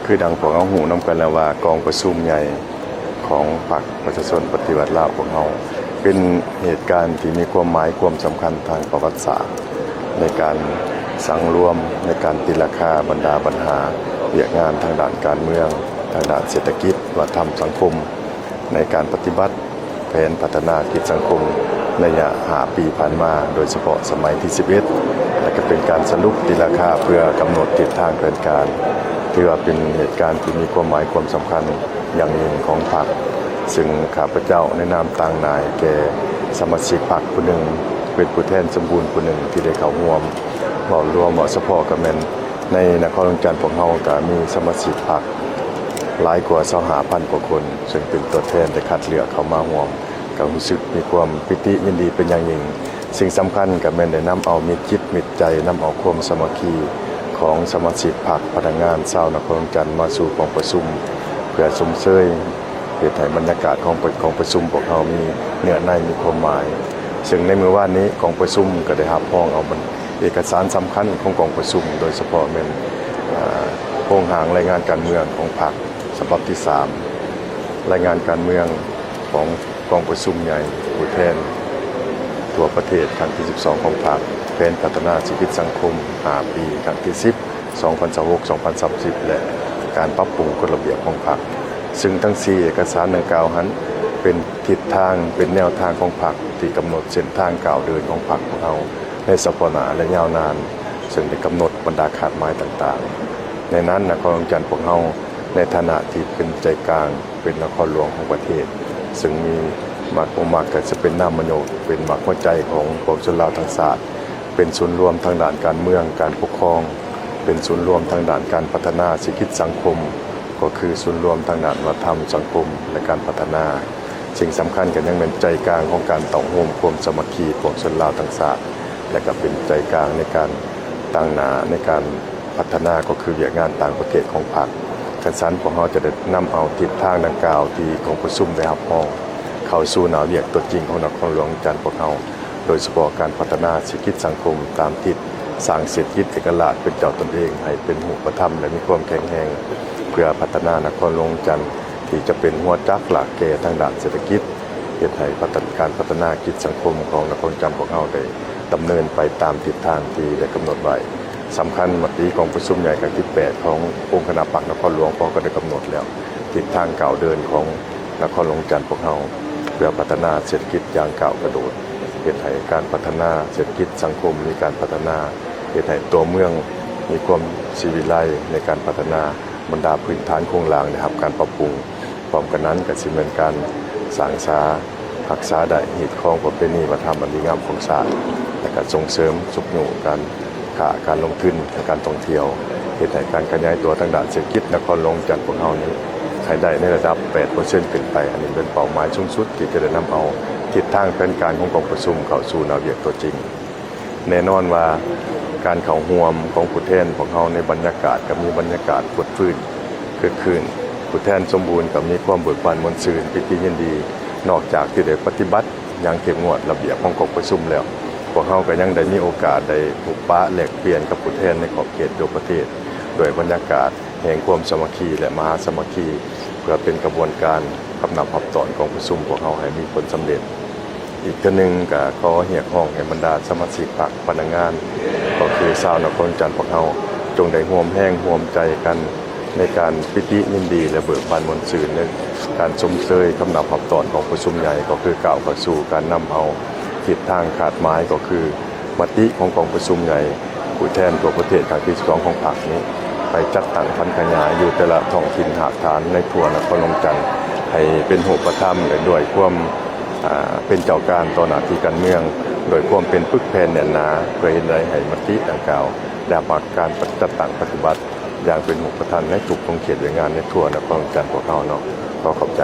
ຄືດັ່ງພວກເຮົາຮູ້ນຳກັນແລ້ວວ່າ ກອງປະຊຸມໃຫຍ່ຂອງພັກປະຊາຊົນປະຕິວັດລາວພວກເຮົາ ເປັນເຫດການທີ່ມີຄວາມໝາຍຄວາມສຳຄັນທາງປະຫວັດສາດ ໃນການສັງລວມ ໃນການຕີລາຄາບັນດາບັນຫາວຽກງານທາງດ້ານການເມືອງ, ທາງດ້ານເສດຖະກິດ, ວັດທະນະທຳ, ສັງຄົມ ໃນການປະຕິບັດແຜນພັດທະນາກິດສັງຄົມໄລຍະຫ້າປີຜ່ານມາ, ໂດຍສະເພາະສະໄໝທີສິບເອັດ ແລະ ກໍເປັນການສະຫຼຸບຕີລາຄາເພື່ອກຳນົດທິດທາງແຜນການ. ຖືວ່າເປັນເຫດການທີ່ມີຄວາມໝາຍຄວາມສຳຄັນຢ່າງຍິ່ງຂອງພັກ, ຊຶ່ງຂ້າພະເຈົ້າໃນນາມຕາງໜ້າແກ່ສະມາຊິກພັກຜູ້ໜຶ່ງ, ເປັນຜູ້ແທນສົມບູນຜູ້ໜຶ່ງທີ່ໄດ້ເຂົ້າຮ່ວມ. ເວົ້າລວມ, ເວົ້າສະເພາະກໍແມ່ນ ໃນນະຄອນຫຼວງວຽງຈັນພວກເຮົາກໍມີສະມາຊິກພັກຫຼາຍກວ່າຊາວຫ້າພັນກວ່າຄົນ, ເຊິ່ງເປັນຕົວແທນໄດ້ຄັດເລືອກເຂົ້າມາຮ່ວມ, ກໍຮູ້ສຶກມີຄວາມປີຕິຍິນດີເປັນຢ່າງຍິ່ງ. ສິ່ງສຳຄັນກໍແມ່ນໄດ້ນຳເອົາມິດຈິດມິດໃຈ, ນຳເອົາຄວາມສາມັກຄີຂອງສະມາຊິກພັກ, ພະນັກງານຊາວນະຄອນຫຼວງວຽງຈັນມາສູ່ກອງປະຊຸມ ເພື່ອຊົມເຊີຍ ເຮັດໃຫ້ບັນຍາກາດຂອງ ຂອງປະຊຸມພວກເຮົາມີເນື້ອໃນ ມີຄວາມໝາຍ. ເຊິ່ງໃນມື້ວານນີ້ ກອງປະຊຸມກໍໄດ້ຮັບຮອງເອົາບັນ ເອກະສານສຳຄັນຂອງກອງປະຊຸມ, ໂດຍສະເພາະແມ່ນ ອາ ໂຄງຮ່າງລາຍງານການເມືອງຂອງພັກສະບັບທີສາມ, ລາຍງານການເມືອງຂອງກອງປະຊຸມໃຫຍ່ຜູ້ແທນທົ່ວປະເທດຄັ້ງທີສິບສອງຂອງພັກ, ແຜນພັດທະນາເສດຖະກິດສັງຄົມຫ້າປີຄັ້ງທີສິບ ສອງພັນຊາວຫົກ ສອງພັນສາມສິບ ແລະ ການປັບປຸງກົດລະບຽບຂອງພັກ. ຊຶ່ງທັງສີ່ເອກະສານດັ່ງກ່າວຫັ້ນ ເປັນທິດທາງ, ເປັນແນວທາງຂອງພັກ ທີ່ກຳນົດເສັ້ນທາງກ້າວເດີນຂອງພັກຂອງເຮົາ ໃນສະເພາະໜ້າ ແລະ ຍາວນານ, ເຊິ່ງໄດ້ກຳນົດບັນດາຄາດໝາຍຕ່າງໆ. ໃນນັ້ນ ນະຄອນຫຼວງວຽງຈັນພວກເຮົາ ໃນຖານະທີ່ເປັນໃຈກາງ, ເປັນນະຄອນຫຼວງຂອງປະເທດ, ເຊິ່ງມີໝາກ ໝາກກໍຈະເປັນນາມມະໂນດ, ເປັນໝາກຫົວໃຈຂອງປວງຊົນລາວທັງຊາດ, ເປັນສູນລວມທາງດ້ານການເມືອງ, ການປົກຄອງ, ເປັນສູນລວມທາງດ້ານການພັດທະນາເສດຖະກິດສັງຄົມ, ກໍຄືສູນລວມທາງດ້ານວັດທະນະທຳ, ສັງຄົມ ແລະ ການພັດທະນາ. ສິ່ງສຳຄັນກໍຍັງແມ່ນໃຈກາງຂອງການເຕົ້າໂຮມຄວາມສາມັກຄີປວງຊົນລາວທັງຊາດ ແລະ ກໍເປັນໃຈກາງໃນການຕັ້ງໜ້າໃນການພັດທະນາ ກໍຄືວຽກງານຕ່າງປະເທດຂອງພັກ. ຄັນຊັ້ນ ພວກເຮົາຈະໄດ້ນຳເອົາທິດທາງດັ່ງກ່າວທີ່ກອງປະຊຸມໄດ້ຮັບຮອງ ເຂົ້າສູ່ໜ້າວຽກຕົວຈິງຂອງນະຄອນຫຼວງວຽງຈັນພວກເຮົາ, ໂດຍສະເພາະການພັດທະນາເສດຖະກິດສັງຄົມຕາມທິດ, ສ້າງເສດຖະກິດເອກະລາດເປັນເຈົ້າຕົນເອງໃຫ້ເປັນຮູບປະທຳ ແລະ ມີຄວາມແຂງແຮງ ເພື່ອພັດທະນານະຄອນຫຼວງວຽງຈັນ ທີ່ຈະເປັນຫົວຈັກລາກແກ່ທາງດ້ານເສດຖະກິດ, ເຮັດໃຫ້ພັດທະ ການພັດທະນາກິດສັງຄົມຂອງນະຄອນຫວຽງຈັນພວກເຮົາໄດ້ດຳເນີນໄປຕາມທິດທາງທີ່ໄດ້ກຳນົດໄວ້. ສຳຄັນ ມະຕິກອງປະຊຸມໃຫຍ່ຄັ້ງທີແປດຂອງອົງຄະນະພັກນະຄອນຫຼວງ ພວກເຮົາກໍໄດ້ກຳນົດແລ້ວ ທິດທາງກ້າວເດີນຂອງນະຄອນຫຼວງວຽງຈັນພວກເຮົາ ເພື່ອພັດທະນາເສດຖະກິດຢ່າງກ້າວກະໂດດ, ເຮັດໃຫ້ການພັດທະນາເສດຖະກິດສັງຄົມມີການພັດທະນາ, ເຮັດໃຫ້ຕົວເມືອງມີຄວາມສີວິໄລໃນການພັດທະນາ. ບັນດາພື້ນຖານໂຄງລ່າງໄດ້ຮັບການປັບປຸງ. ພ້ອມກັນນັ້ນກໍຊິແມ່ນການສ້າງສາ, ຮັກສາໄດ້ຮີດຄອງປະເພນີວັດທະນະທຳອັນດີງາມຂອງຊາດ, ແລະ ກໍສົ່ງເສີມຊຸກຍູ້ການຄ້າການລົງທຶນ ແລະ ການທ່ອງທ່ຽວ, ເຮັດໃຫ້ການຂະຫຍາຍຕົວທາງດ້ານເສດຖະກິດນະຄອນຫຼວງວຽງຈັນພວກເຮົານີ້ໃຫ້ໄດ້ໃນລະດັບແປດເປີເຊັນຂຶ້ນໄປ. ອັນນີ້ເປັນເປົ້າໝາຍສູງສຸດທີ່ຈະໄດ້ນຳເອົາທິດທາງແຜນການຂອງກອງປະຊຸມເຂົ້າສູ່ໜ້າວຽກຕົວຈິງ. ແນ່ນອນວ່າການເຂົ້າຮ່ວມຂອງຜູ້ແທນພວກເຮົາໃນບັນຍາກາດກໍມີບັນຍາກາດຟົດຟື້ນຄຶກຄື້ນ, ຜູ້ແທນສົມບູນກໍມີຄວາມເບີກບານມ່ວນຊື່ນ ປີຕິຍິນດີ. ນອກຈາກທີ່ໄດ້ປະຕິບັດຢ່າງເຂັ້ມງວດລະບຽບຂອງກອງປະຊຸມແລ້ວ, ພວກເຮົາກໍຍັງໄດ້ມີໂອກາດໄດ້ພົບປະແລກປ່ຽນກັບຜູ້ແທນໃນຂອບເຂດທົ່ວປະເທດ ດ້ວຍບັນຍາກາດແຫ່ງຄວາມສາມັກຄີ ແລະ ມະຫາສາມັກຄີ ເພື່ອເປັນຂະບວນການ ກັບນຳຮັບຕອນກອງປະຊຸມພວກເຮົາໃຫ້ມີຜົນສຳເລັດ. ອີກເທື່ອໜຶ່ງກໍຂໍຮຽກຮ້ອງໃຫ້ບັນດາສະມາຊິກພັກ, ພະນັກງານ, ກໍຄືຊາວນະຄອນຫວຽງຈັນພວກເຮົາ ຈົ່ງໄດ້ຮ່ວມແຮງຮ່ວມໃຈກັນໃນການປີຕິຍິນດີ ແລະ ເບີກບານມ່ວນຊື່ນ ໃນການຊົມເຊີຍຄຳນັບຮັບຕອນກອງປະຊຸມໃຫຍ່, ກໍຄືກ້າວເຂົ້າສູ່ການນຳເອົາທິດທາງຄາດໝາຍ, ກໍຄື ມະຕິຂອງກອງປະຊຸມໃຫຍ່ຜູ້ແທນທົ່ວປະເທດຄັ້ງທີສິບສອງຂອງພັກນີ້ ໄປຈັດຕັ້ງຜັນຂະຫຍາຍຢູ່ແຕ່ລະທ້ອງຖິ່ນຮາກຖານໃນທົ່ວນະຄອນຫຼວງຈັນ ໃຫ້ເປັນຮູບປະທຳ ແລະ ດ້ວຍຄວາມ ອາ ເປັນເຈົ້າການຕໍ່ໜ້າທີ່ການເມືອງ ດ້ວຍຄວາມເປັນປຶກແຜ່ນແໜ້ນໜາ ເພື່ອເຮັດໃດໃຫ້ມະຕິດັ່ງກ່າວໄດ້ຮັບການຈັດຕັ້ງປະຕິບັດຢ່າງເປັນຮູບປະທຳໃນທຸກຂົງເຂດວຽກງານໃນທົ່ວນະຄອນຫຼວງຈັນພວກເຮົາເນາະ. ຂໍຂອບໃຈ.